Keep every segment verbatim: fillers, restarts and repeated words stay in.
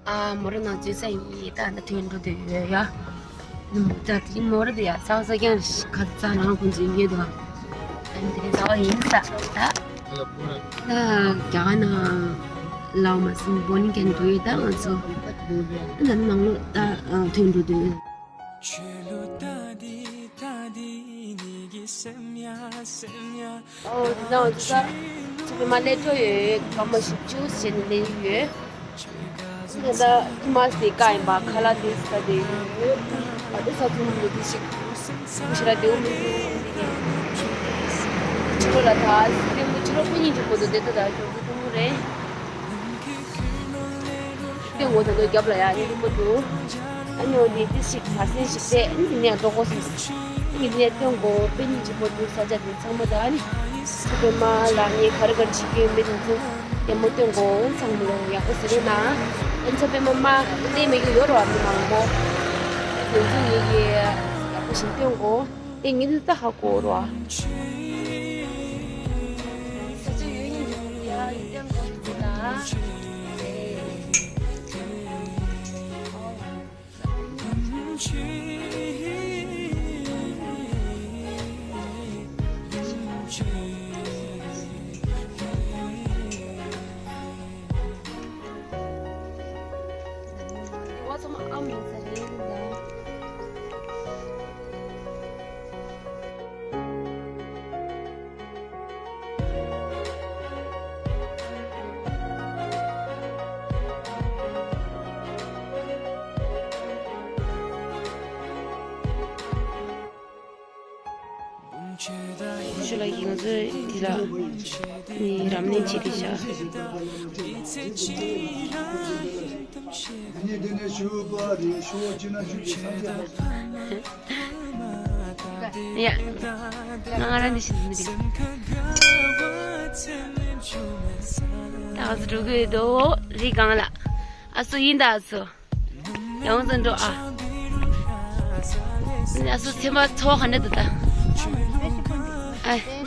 ཨ། མོ་རང་ནང་འཛུལ་ས་ཡིན། ད་ད་ཐོན་འགྲོ་འདོད་ཡོད་ཡ། ད་དེ་རིང་མོ་རང་དེ་ཡ་ཚ་བ་ཚ་རྐྱང་ཁ་ཚ་ནང་ཁོང་ཚོ་ཡོད་དོ། ཨ་ནི་དེ་རིང་ཚ་བ་ཡིན་ས་ད། ད་རྒྱ་གར་ནང་ལའོ་མ་སིན་བོ་ནི་ཀན་འགྲོ་ཡོད། ད་ང་ཚོ་ད་ནང་ལོགས་ད་ཐོན་འགྲོ་འདོད་ཡོད། ཨོ། ད་ང་ཚོ་ད་ཚོ་པའི་མ་ལས་འཕྲོ་ཡོད། སྐར་མ་བཞི་བཅུ་ཟིན་ནས་ཡོད། ད་ཁྱི་མ་སྟེ་ཀ་ཡིན་པ་ཁ་ལག་དེ་ས་དེ་ཡོད། ཨ་དེ་ས་ཚོ་མི་དེ་ཞིག་ཞི་ར་དེའུ་མི་འདུག་ཕྱི་ལོ་ལ་ད་སི་ཏེ་མོ་ཕྱི་ལོ་ཀུན་ཉིན་གྱི་མོ་དོ་དེ་ད་ད་ཞོགས་ཀྱི་ཐུང་ངུ་རེད། དེ་ངོ་ད་དོ་རྒྱབ་ལ་ཡ་ནི་རིང་པོ་འདུག་ཨ་ནི་འོ་དེ་དེ་ཞིག་ད་སེ་ཞིག་བྱས། ཨ་ནི་དེ་ནས་འགྲོ་དགོས་སོང་། ཨ་ནི་དེ་ནས་སྟོན་དགོས། དཔེ་ཉིན་གྱི་མོ་དོ་ས་ཆ་དེ་ཚང་མ་ད་ཨ་ནི་ཚོ་པའི་མ་ལ་ངས་ག་རེ་ག་རེ་བྱེད་ཀྱི་ཡོད་མེད་དེ་ཚོ་ཡ་མོ་སྟོན་དགོས། ཚང་མ་ལ་ཡག་པོ་ཟེར་རེད་ན། ཨ་ཚོ་པའི་མ་མ་ལས་མེད་རྒྱུ་ཡོད་རོགས། མི་མང་པོ་དེ་ཚོ་ངས་ཀྱི་ཡག་པོ་ཞིག་སྟོན་དགོས། དེ་ངས་དེ་ད་ཧ་གོ་རོགས། ས་ཆ་ཡོད་ཉིན་ཡ་ཡིན་ཏན་གོ་ཐུག་ལ། ཞུ་ལ་ཡིན་ང་ཚོས་འདི་ལ་ནི་རབ་གནས་བྱེད་དེ་བཞག་ཡ། ང་ང་རང་འདི་ཞིག་འདི་འདི། ད་ང་ཚོ་འགྲོ་གི་ཡོད་དོ། རི་སྒང་ལ། ཨ་སུ་ཡིན་ད་ཨ་སུ། ཡང་ཙམ་འགྲོ་ཨ། ཨ་སུ་ཚེ་མ་ཚོ་ག་འདྲ་འདུག་ད། ཨ།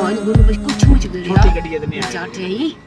ཨ་ནི་ངོ་མ་སྐུ་ཆུང་ཅིག་རེད་ཡ། ཅག་དྲན་ཡིན།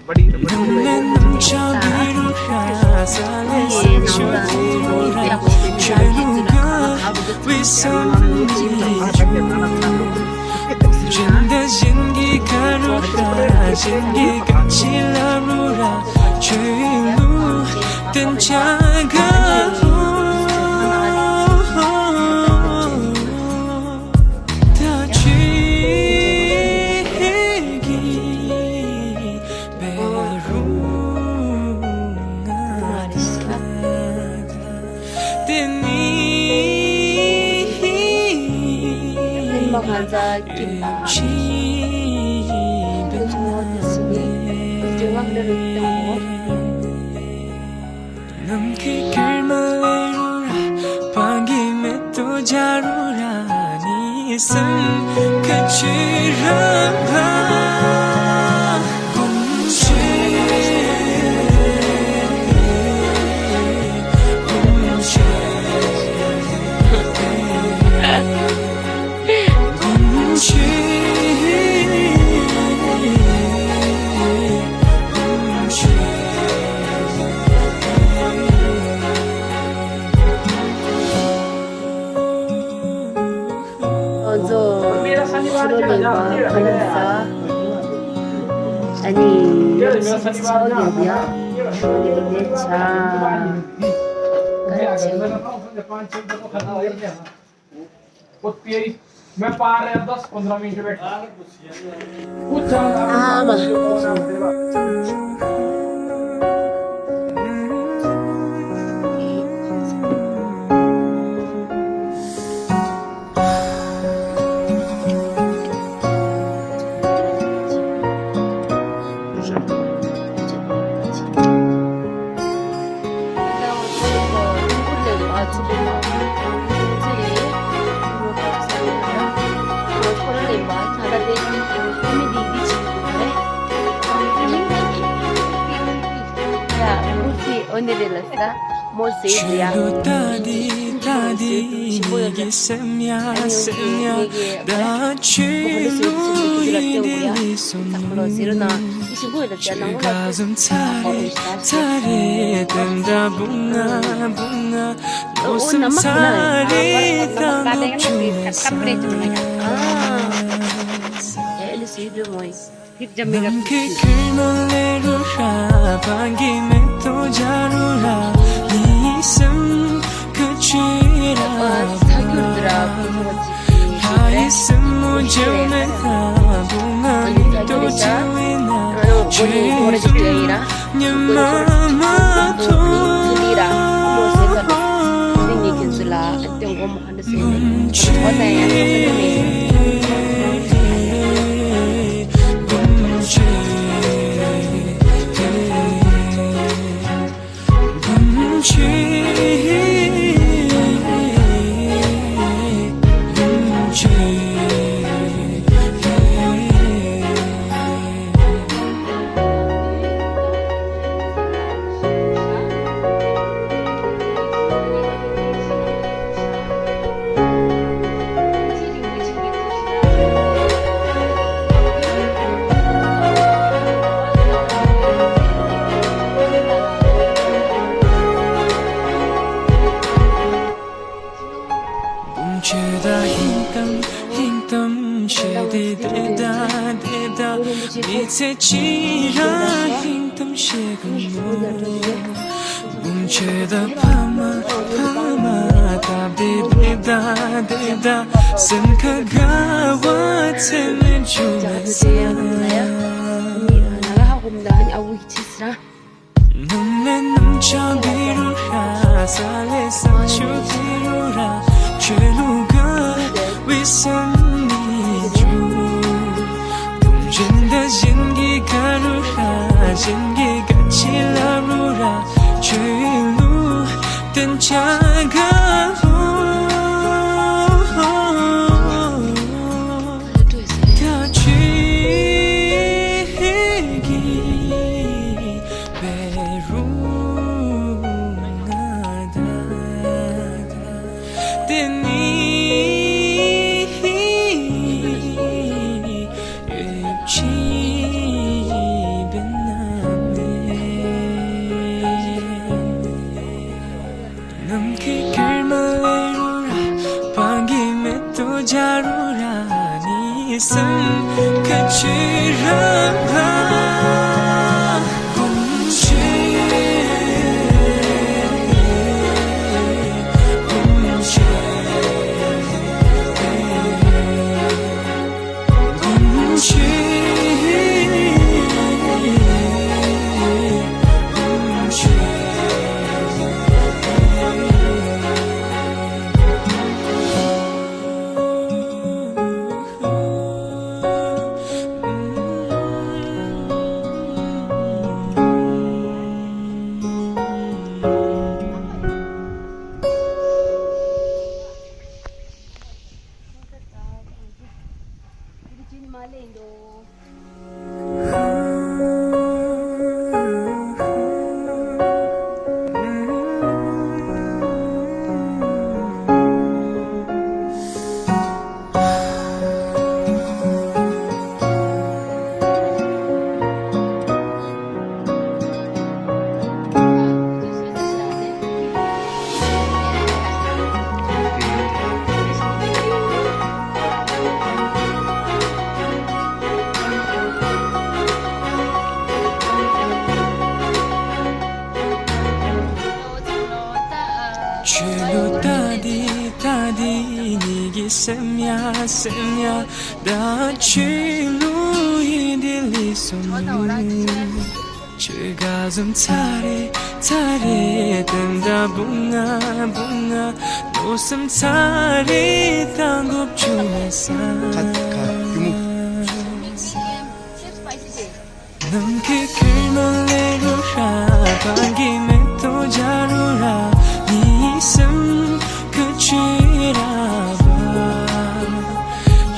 ནམ་མཁའི་སྐར་མ་ལས་རུང་ར། བང་གི་མེ་ཏོག་རྒྱ་རུ་ར། ནི་སེམས་ཁ་ཆེ་ར་བ། གོམ་ཆེ། གོམ་ཆེ། कुत्ती है, मैं पार है, दस पन्द्रह मिनट बैठ। कुछ ज्यादा हाँ, माँ। ཆོས་ལུགས་ད་འདི་ད་འདི་ཉིད་ཀྱི་སེམས་ཡ་སེམས་ཡ། ད་ཆོས་ལུགས་ཡིན་འདི་ལས་སོང་། ཆོས་ག་ཟུམ་ཚ་རེ་ཚ་རེ་དེ་འདྲ་བུང་ང་བུང་ང་མནོ་སེམས་ཚ་རེ་ད་འགོ་བཅུག་མེད་ས། ཁ་ཁ་གུ་མུ། ནམ་མཁའི་ཁེར་མ་ལེ་རུ་ར། བང་གི་མེ་ཏོག་རྒྱ་རུ་ར། ངའི་སེམས་ཁ་ཆེ་ར་བ།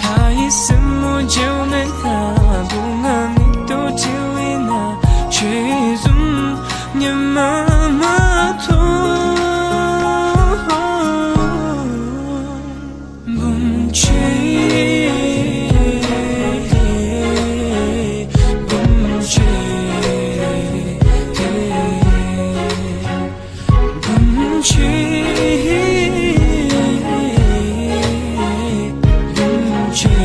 ལྷ་ཡི་སེན་མོ་བརྗེད་མེད་ན། བུང་ང་མེ་ཏོག་བརྗེད་ན། ཆོས་ཟུམ་ཉི་མ་མ་ཐོ། འབུམ་ཆེ། འབུམ་ཆེ། འབུམ་ཆེ། འབུམ་ཆེ།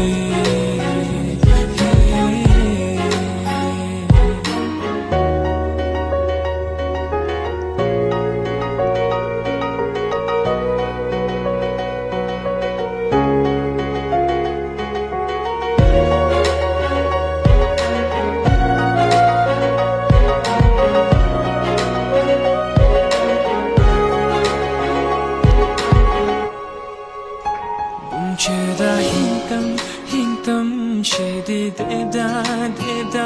འབུམ་ཆེ་ད་ཧིང་གཏམ་ཧིང་གཏམ་བཤད་དེ་དེ་ད་དེ་ད།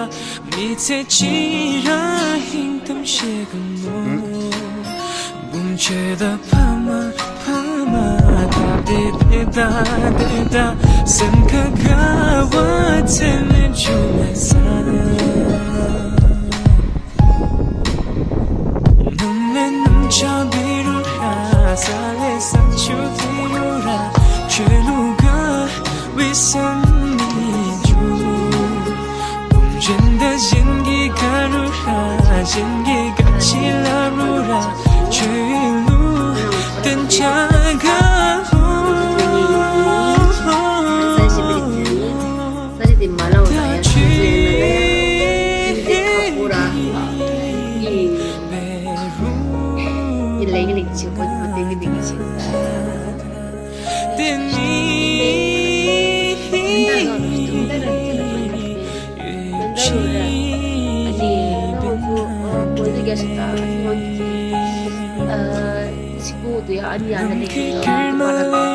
མི་ཚེ་གཅིག་ར་ཧིང་གཏམ་བཤད་གི་མོ། འབུམ་ཆེ་ད་ཕ་མ་ཕ་མ་ད་དེ་དེ་ད་དེ་ད། སེམས་ཁ་དགའ་བ་ཚད་མེད་བྱུང་མེད་ས། ནམ་ལས་ནམ་ཆ་བི་རུ་ར། ས་ལས་ས་ཆུ་བི་རུ་ར། ཆོས་ལུགས་དགའ་བའི་སེམས་མི་འཇུག་གཞན་དང་གཞན་གྱི་དགའ་རུ་ར། གཞན་གྱི་དགའ་ཆེ་ལབ་རུ་ར། ཆོས་ལུགས་བསྟན་བྱ་དགའ་འོ། ས་ཞིག་མེད་ཀྱང་། ས་ཆ་དེ་མ་ལངས་པ་དང་ཡང་ཁྱོད་ཚོ་ཡིན་ན་ཡང་ཡིན་ཏེ་ཁ་ཕོ་ར་ཡིན། ཡིན་ལས་ཀྱི་ལས་ཀྱི་བྱེད་པོ་ཡིན་པ་དེ་གི་དེ་གི་བྱེད་པ། དེ་ནི་དེ་འདྲ་རུ་ར་ཨ་ནི་ང་ཚོ་གོ་འཛིན་རྒྱ་ཞིག་དང་ཨ་ནི་ང་ཚོ་ཨ། ཕྱི་གོང་དུ་ཡང་ཨ་ནི་ཡང་ན་ལས་ཀྱི་ཡང་ཨ་ནི་པ་ལ་ལ།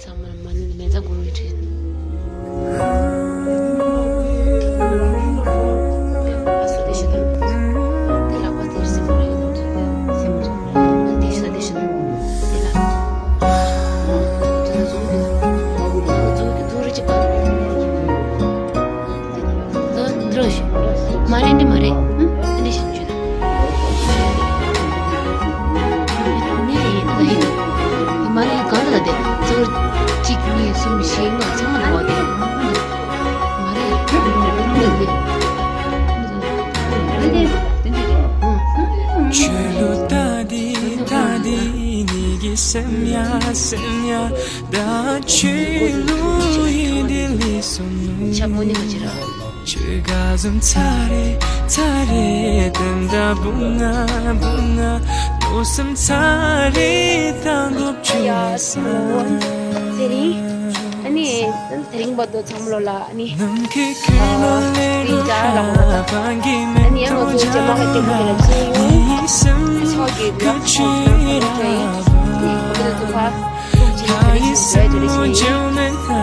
ཚང་མར་མ་ཎི་མེ་བཙའ་གུ་རུ་ཡིས་ཁྲིད། ཨ་སོ་དེ་ཤི་དང་། དེ་ལག་པ་དེར་སེམས་མ་རེད་དང་། སེམས་མ་རེད། དེ་ཤི་དང་དེ་ཤི་དང་། དེ་ལ། དེ་ལ་ཟུག་དེ་ལ། ཟུག་དེ་ཟུག་རེ་ཅི་པ། འདི་འདྲ་ཞིག་མ་རེད་འདི་མ་རེད། འདི་འདྲ་ཞིག་བརྗོད། ནས་ད་ཡིན། མ་རེད་གང་ལ་དེ་གཙོ་བོ་གཅིག་གཉིས་གསུམ་བཞི་ལྔ་ཚང་མ་འགྲོ་བ་དེ། མ་རེད། ཆོས་ལུགས་ད་འདི་ད་འདི་ཉིད་ཀྱི་ སེམས་ཡ་སེམས་ཡ་ད་ཆོས་ལུགས་ཡིན་དེ་ལས་སོ་ནུ། ཆ་མོ་ནི་ག་ཅི་ར། ཆོས་ག་ཟུམ་ཚ་རེ་ཚ་རེ་དེ་འདྲ་བུ་ང་བུ་ང་དོ་སེམས་ཚ་རེ་ད་འགོབ་ཆུ་ཡ་ས། དེ་རིང་ཨ་ནི་དེ་རིང་བར་དུ་ཚང་མ་ལོ་ལ་ཨ་ནི་ཨ་ནི་ཡང་ང་ཚོའི་ཇེ་མང་གི་སྐད་མ་དེ་ལ་ཅི་ཡིན་ཚོགས་ཀྱི་ལག་ཁོང་ཁྱེད་ཡིན་ཨ་ནི་ང་ཚོ་ཚོ་ཕ་ཚོགས་ཀྱི་ལག་ཁྱེད་ཡིན་ཟེར་དེ་ལ་ཅི་ཡིན།